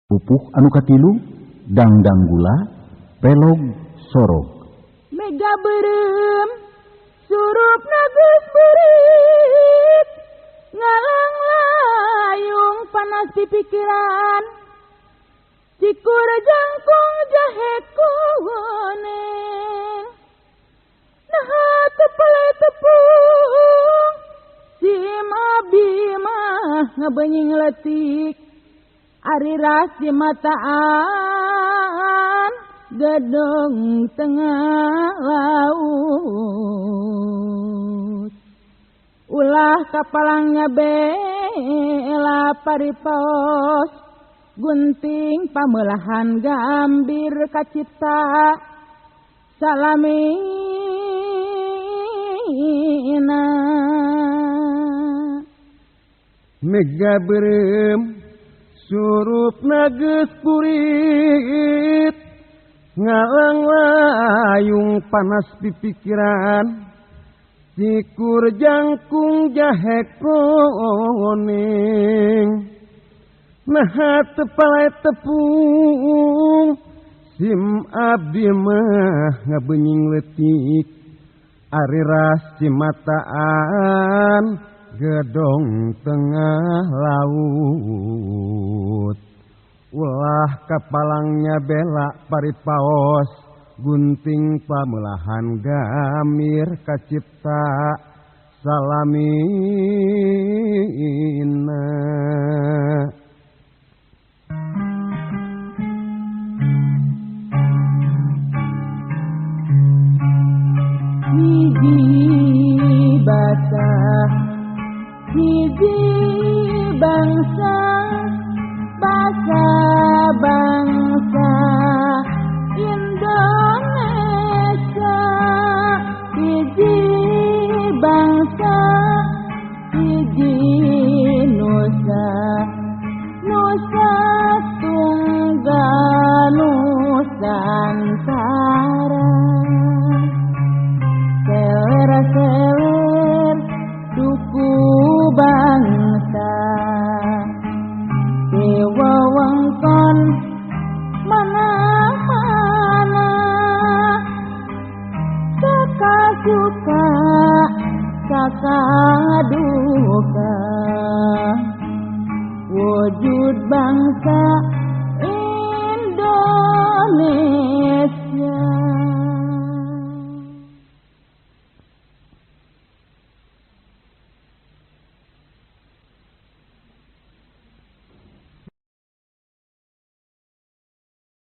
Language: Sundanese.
Pupuh anu katilu dangdang gula pelog sorog. Mega beureum surup geus burit ngalang layung panas di pikiran cikur jangkung jahe kuning naha teu pele tepung sim abi mah ngabenying letik ari ras di mataan gedung tengah laut ulah kapalangnya bela paripos gunting pamelahan gambir kacipta salamina. Mega beureum surup geus purit ngalang layung panas pipikiran cikur jangkung jahe kuning naha teu pale tepung sim abdi mah ngabenying leutik ari ras cimataan gedong tengah laut ulah kapalangnya bela paripaos gunting pamelahan gamir kacipta salamina. Hiji basa hiji bangsa basa bangsa Indonesia hiji bangsa hiji nusa nusa tunggal nusantara seler-seler suku bangsa dewa wengkon mana-mana saka suka saka duka wujud bangsa Indonesia.